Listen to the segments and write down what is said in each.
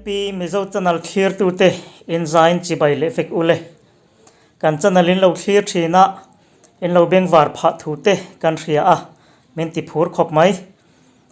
MP Mizo channel thlirtute inzain chibai leh vek ule. Kan channel in lo thlir thin a, in lo bengvar phah thu te kan hria a, min ti phur khawp mai.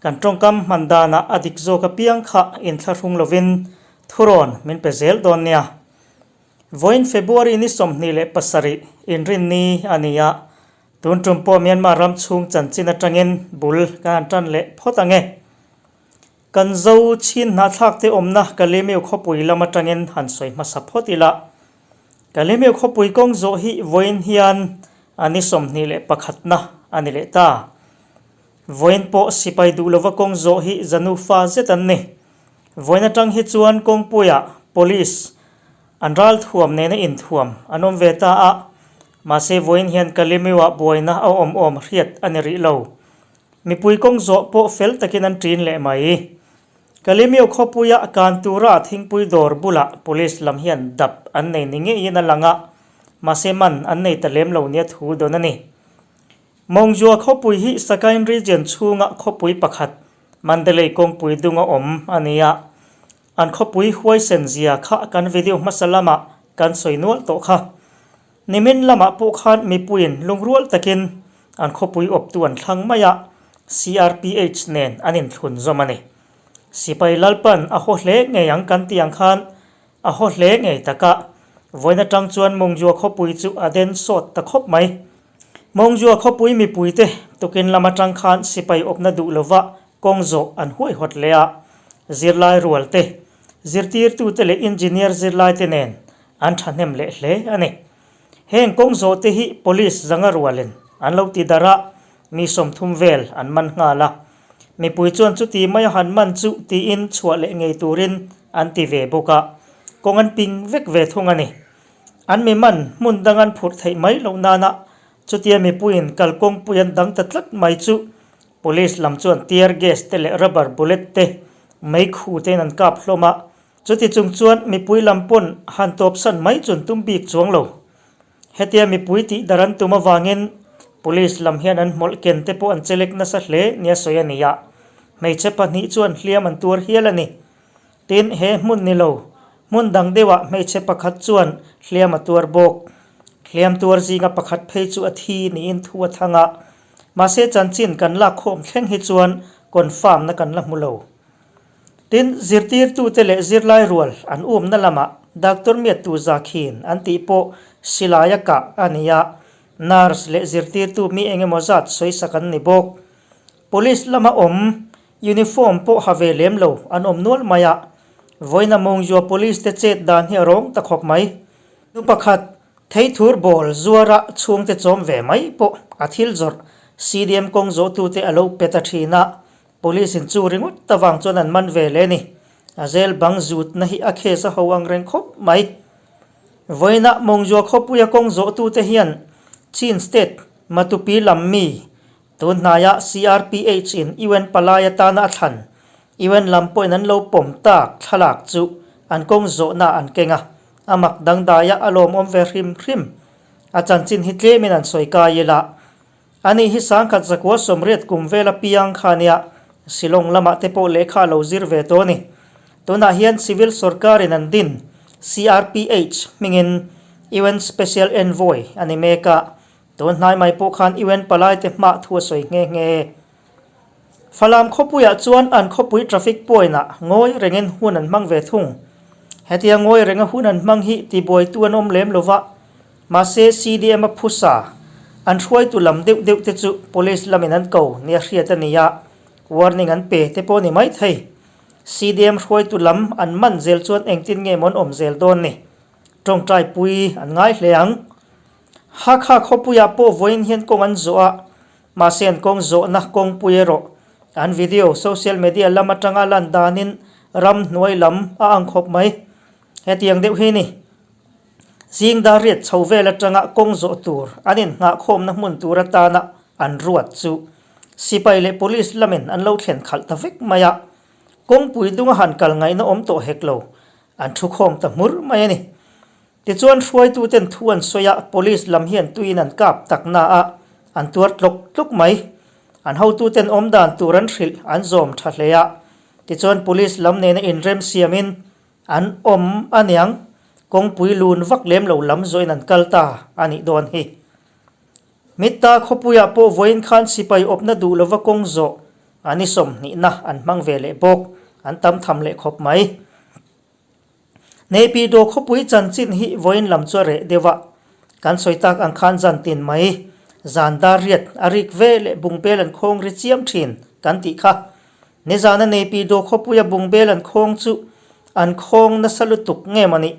Kan tawngkam hman danah a dik zawk apiang kha inthlahrung lovin thurawn min pe zel dawn nia. Vawiin February ni 27 inrinni a ni a, tun tum pawh Myanmar ram chhung chanchin atangin bul kan han tan leh phawt ang e. Kan zo chhin hnahthlak te awmna Kalemiu khawpui lam atangin han sawi hmasa phawt ila. Kalemiu khawpui kawng zawh hi vawiin hian a ni 21 na a ni leh ta. Vawiin pawh sipai duh lova kawng zawh hi zanufa zet an ni. Vawiin atang hi chuan kawngpuiah Police an ral thuam nena inthuam an awm ve ta a, mahse vawiin hian Kalemiuah buaina a awm awm hriat a ni rih lo. Mipui kawng zawh pawh fel takin an ṭin leh mai. Kalemiu khawpuia kan tura thingpui dawr bulah Police lam hian dap an nei ni ngeiin a lang a, mahse man an nei ta lem lo nia thu dawn a ni. Mawngzua khawpui hi Sagaing Region chhunga khawpui pakhat Mandalay kawngpui dunga awm a ni a. An khawpui huaisen zia kha kan video hmasa lamah kan sawi nual tawh kha. Nimin lamah pawh khan mipuiin lungrual takin an khawpui awptu an thlang mai a, CRPH nen an inthlun zawm a ni. Sipai Lalpan a haw hle ngei ang kan tih ang khan a haw hle ngei tak a, vawiin atang chuan Mungzua khawpui chu a den sawt ta khawp mai. Mawngzua khawpui mipuite tukin lam atang khan sipai awpna duh lova kawng zawh an huaihawt leh a, zirlai rualte, zirtirtute leh engineer zirlaite nen an thahnem leh hle a ni. Heng kawng zawhte hi police zanga rualin an lo ti darh a, mi 30 vel an man nghal a. Mipui chuan chuti maia han man chu tiin chhuah leh ngei turin an ti ve bawk a, kawng an ping vek ve thung a ni. An mi man hmun dang an phurh theih mai loh nana chutia mipuiin kalkawngpui an dang ta tlat mai chu Police lam chuan tear gas te leh rubber bullet te mei khu tein an kap hlawm a, chuti chung chuan mipui lam pawn han tawpsan mai chu an tum bik chuang lo. Hetia mipui tih dar an tum avangin Police lam hian an hmawlh ken te pawh an chelek nasa hle nia sawi a ni a, hmeichhe pahnih chuan hliam an tuar hial a ni. Tin, he hmun ni lo, hmun dang deuhah hmeichhe pakhat chuan hliam a tuar bawk. Hliam tuar zinga pakhat phei chu a thi niin thu a thang a. Mahse chanchin kan lak khawm thleng hi chuan confirm na kan la hmu lo. Tin, zirtirtute leh zirlai rual an umna lamah Doctor Miattu Zakhin an tih pawh silaia kah a ni a, nurse leh zirtirtu mi engemaw zat sawisak an ni bawk. Police lama awm uniform pawh ha ve lem lo an awm nual mai a, vawiina Mawngzua Police te chet dan hi a rawng ta khawp mai. Nu pakhat theithur bawl zuara chhungte chawm ve mai pawh a thil zawrh CDM kawng zawhtute a lo pe ta thin a, Police in chu ringawt ta vang chuan an man ve leh a ni. A zel bang zutna hi a case a ho ang reng khawp mai. Vawiina Mawngzua khawpuia kawng zawhtute hian Chin State Matupi lam mi Tun hnaiah CRPH in UN palai atana a thlan, UN lam pawhin an lo pawm tak thlalak chu an kawng zawhna an keng a, a mak dangdaia a lawmawm ve hrim hrim. A chanchin hi tlemin an sawi kai ila. Ani hi 1980 kum vela piang kha nia Shillong lamah te pawh lehkha a lo zir ve tawh a ni. Tunah hian civil sorkarin an din CRPH hmingin UN Special Envoy a ni mek a, Tun hnai mai pawh khan UN palaite hmah thu a sawi nghe nghe. Falam khawpuiah chuan an khawpui traffic point-ah ngawi rengin hun an hmang ve thung. Hetia ngawi renga hun an hmang hi tibuaitu an awm lem lova, mahse CDM a phusa an hruaitu lam deuh deuh te chu police lamin an ko nia hriat a ni a, warning an pe te pawh a ni maithei. CDM hruaitu lam an man zel chuan engtin nge maw an awm zel dawn ni? Tawngtai pui an ngai hle ang. Hakha khawpuiah pawh vawiin hian kawng an zawh a, mahse an kawng zawhna kawngpui erawh an video social media lam atanga lan danin ram hnuai lam a ang khawp mai. Hetiang deuh hi ni. Zing dar riat chho vel atanga kawng zawh tur an innghahkhawmna hmun tur atana an ruat chu sipai leh police lamin an lo thlen khalh ta vek mai a, kawngpui dunga han kal ngaihna awm tawh hek lo, an thukhawm ta hmur mai a ni. Tichuan hruaituten thu an sawi a, police lam hian tuiin an kap tak na a, an tuar tlawk tlawk mai. An hotuten awm dan tur an hrilh an zawm tha hle a. Tichuan police lam nena inrem siamin. An awm aniang, kawngpui lun vak lem lo lam zawhin an kal ta a nih dawn hi. Mitta khawpuiah pawh vawiin khan sipai awpna duh lova kawng zawh an i sawmhnihna an hmang ve leh bawk, an tam tham leh khawp mai. Neipidaw khawpui chanchin hi vawiin lam chu a reh deuh a, kan sawi tak ang khan zan tin mai, zan dar riat a rik ve leh bungbel an khawng ri chiam thin kan tih kha. Nizana Neipidaw khawpuia bungbel an khawng chu an khawng nasa lutuk nge maw nih?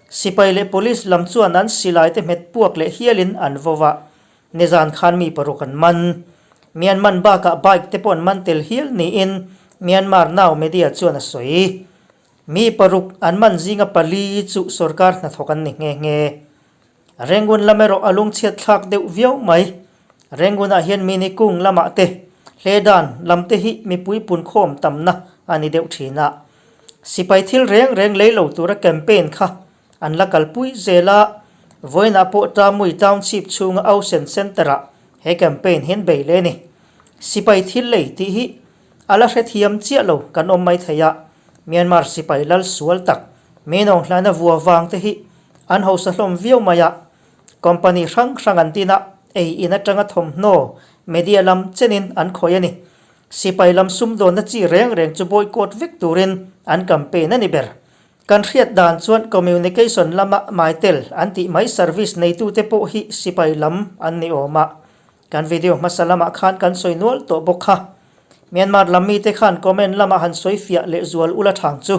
Sipai leh police lam chuan an silai te hmet puak leh hialin an vo va, nizan khan mi paruk an man. Myanmar bakah bike te pawh an man tel hial niin Myanmar Now media chuan a sawi. Mi paruk an man zinga pali chu sorkar hnathawk an ni nghe nghe. Rengun lam erawh a lungchhiat thlak deuh viau mai. Rengunah hian mini kung lamah te, hledan lam te hi mipui punkhawm tamna a ni deuh thin a. Sipai thil reng reng lei lo tura campaign kha an la kalpui zel a, vawiinah pawh Tamui Township chhunga Ausen Centre-ah he campaign hian bei leh a ni. Sipai thil lei tih hi A la hrethiam chiah lo kan awm mai thei a, Myanmar sipai lal sual tak Minong hlana vua vang te hi an hausa hlawm viau mai a, company hrang hrang an tin a, ei in atanga thawmhnaw media lam chenin an khawih a ni. Sipai lam sumdawnna chi reng reng chu boycott vek turin an campaign a ni ber. Kan hriat dan chuan communication lama Mytel an tih mai service neitute pawh hi sipai lam an ni awm a, Kan video hmasa lamah khan kan sawi nual tawh bawk kha. Myanmar lam mite khan comment lamah han sawi fiah leh zual ula thang chu.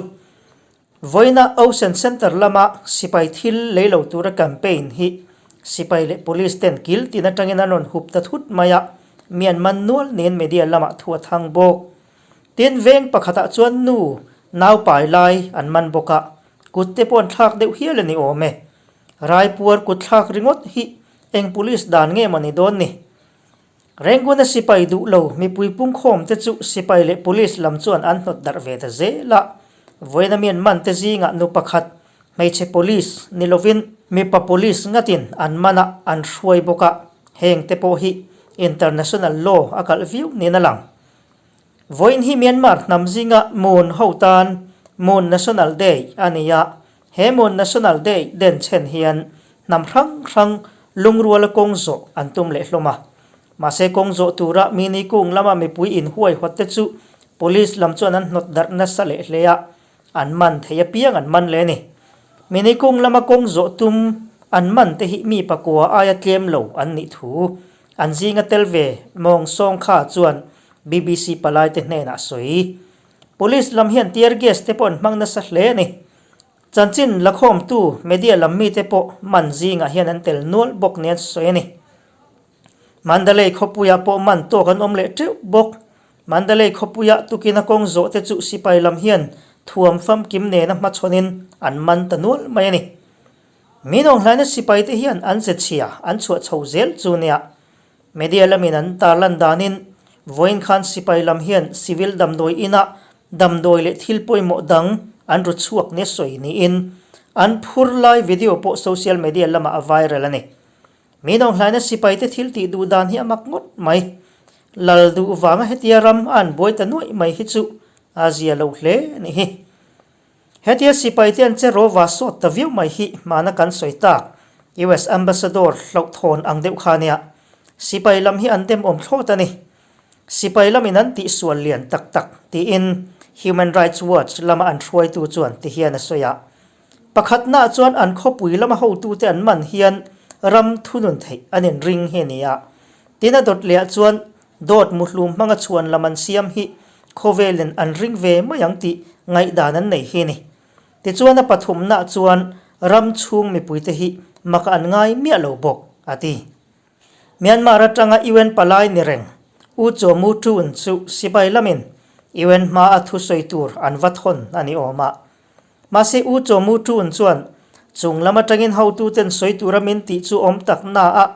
Vawiina Ocean Centre lama sipai thil lei lo tura campaign hi sipai leh police ten kil tin atangin an rawn hup ta thut mai a, Myanmar nual nen media lamah thu a thang bawk. Tin, veng pakhatah chuan nu nau pai lai an man bawk a, kut te pawh an thlak deuh hial a ni awm e. Raipuar kut thlak ringawt hi Eng police dan nge maw ni dawn ni? Renguna sipai duh lo mipui pungkhawm te chu sipai leh police lam chuan an hnawt darh ve ta zel a. Vawiina Myanmar te zingah nu pakhat hmeichhe police ni lovin mipa police ngatin an man a, an hruai bawk a, heng te pawh hi international law a kalh viau niin a lang. Vawiin hi Myanmar hnam zinga Mon ho tan Mon National Day a ni a, he Mon National Day denchhen hian hnam hrang hrang lungruala kawng zawh an tum leh hlawm a. Mahse kawng zawh tura mini kung lama mipui inhuaihawt te chu Police lam chuan an hnawt darh nasa leh hle a, an man thei apiang an man leh a ni. Mini kung lama kawng zawh tum an man te hi mi pakua aia tlem lo an nih thu an zinga tel ve Mawng Sawng Kha chuan BBC palaite hnenah a sawi. Police lam hian tear gas te pawh an hmang nasa hle a ni. Chanchin lakhawmtu media lam mite pawh man zingah hian an tel nual bawk nia an sawi a ni. Mandalay khawpuiah pawh man tawk an awm leh teuh bawk. Mandalay khawpuia tukina kawng zawh te chu sipai lam hian thuam famkim nena hmachhawnin an man ta nual mai a ni. Min awnghlaina sipai te hian an ze chhia an chhuah chho zel chu nia. Media lamin an tarlan danin vawiin khan sipai lam hian civil damdawi inah damdawi leh thil pawimawh dang an ru chhuak nia sawi niin an phur lai video pawh social media lamah a viral a ni. Min awnghlaina sipai te thil tih duh dan hi a mak ngawt mai. Lal duh vanga hetia ram a an buai ta nuaih mai hi chu a zia lo hle a nih hi. Hetia sipaite an che rawva sawt ta viau mai hi hmana kan sawi tak US Ambassador hlauhthawn ang deuh kha nia. Sipai lam hi an demawm thlawt a ni. Sipai lamin an tihsual lian tak tak tiin Human Rights Watch lama an hruaitu chuan ti hian a sawi a. Pakhatnaah chuan an khawpui lama hotute an man hian ram thunun theih an inring hi a ni a. Tin a dawt lehah chuan Dawt muhlum hmanga chhuan lam an siam hi khawvelin an ring ve mai ang tih ngaihdan an nei hi a ni. Tichuan a pathumnaah chuan ram chhung mipuite hi maka an ngai miah lo bawk, a ti. Myanmar atanga UN palai ni reng U Chaw Mu Tun chu sipai lamin UN hmaa thusawi tur an va thawn a ni awm a. Mahse U Chaw Mu Tun chuan chung lam atangin hotuten sawi tura min tih chu awm tak na a,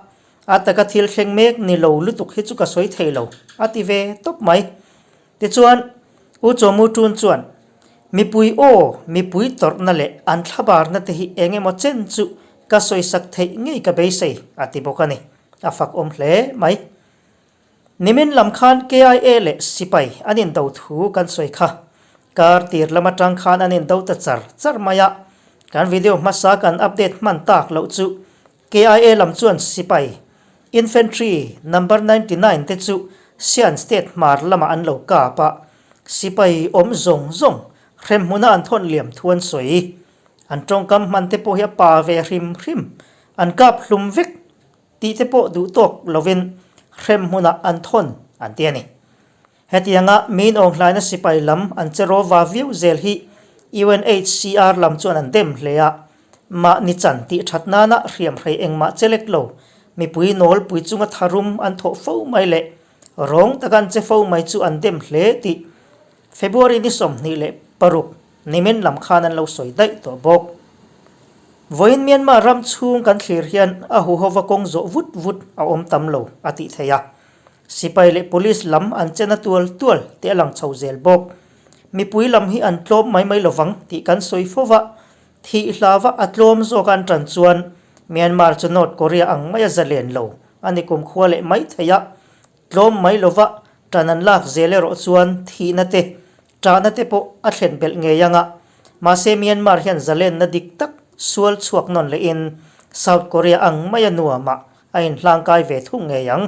A taka thil thleng mek ni lo lutuk hi chu ka sawi thei lo, a ti ve tawp mai. Tichuan, U Chawmu Tun chuan, Mipui aw, mipui tawrhna leh an thlabarna te hi eng emaw chen chu ka sawisak theih ngei ka beisei, a ti bawk a ni. A fak awm hle mai. Nimin lam khan KIA leh sipai an indo thu kan sawi kha. Kar tir lam atang khan an indo ta char char mai a, kan video hmasa kan update hman tak loh chu KIA lam chuan sipai, Infantry, number 99 te chu Sian State hmar lamah an lo kap a, sipai awm zawng zawng hrem hmuna an thawn liam thu an sawi. An tawngkam hman te pawh hi a pa ve hrim hrim, an kap hlum vek tih te pawh duh tawk lovin hrem hmunah an thawn an ti a ni. Hetianga min awnghlaina sipai lam an che rawva viau zel hi UNHCR lam chuan an dem hle a, mahni chan tih that nana hriamhrei engmah che lek lo, mipui nawlpui chunga tharum an thawh fo mai leh rawng taka an che fo mai chu an dem hle tih February ni 26 nimin lam khan an lo sawi daih tawh bawk. Vawiin Myanmar ram chhung kan thlir hian a huhova kawng zawh vut vut a awm tam lo a tih theih a. Sipai leh Police lam an chena tual tual tih a lang chho zel bawk. Mipui lam hi an tlawm mai mai lovang tih kan sawi fo va, thih hlava a tlawm zawk an tan chuan Myanmar chu North Korea ang maia zalen lo a ni kumkhua leh mai thei a, tlawm mai lova tan an lak zel erawh chuan thihna te, ṭahna te pawh a thlen belh ngei ang a. Mahse Myanmar hian zalenna dik tak sual chhuak nawn lehin South Korea ang maia nuamah a inhlangkai ve thung ngei ang.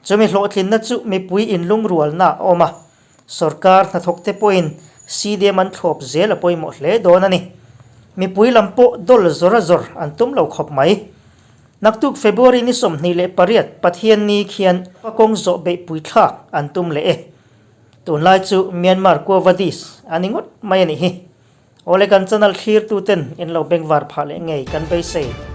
Chumi hlawhtlinna chu mipui inlungrualna a awm a, sorkar hnathawkte pawhin CDM an thlawp zel a pawimawh hle dawn a ni. Mipui lam pawh dawl zawr a zawr an tum lo khawp mai. Naktuk February ni 28 Pathianni khian pa kawng zawh beihpui thlak an tum leh e. Tunlai chu Myanmar Quo Vadis a ni ngawt mai a nih hi. Awle kan channel thlirtuten in lo bengvar phah leh ngei kan beisei.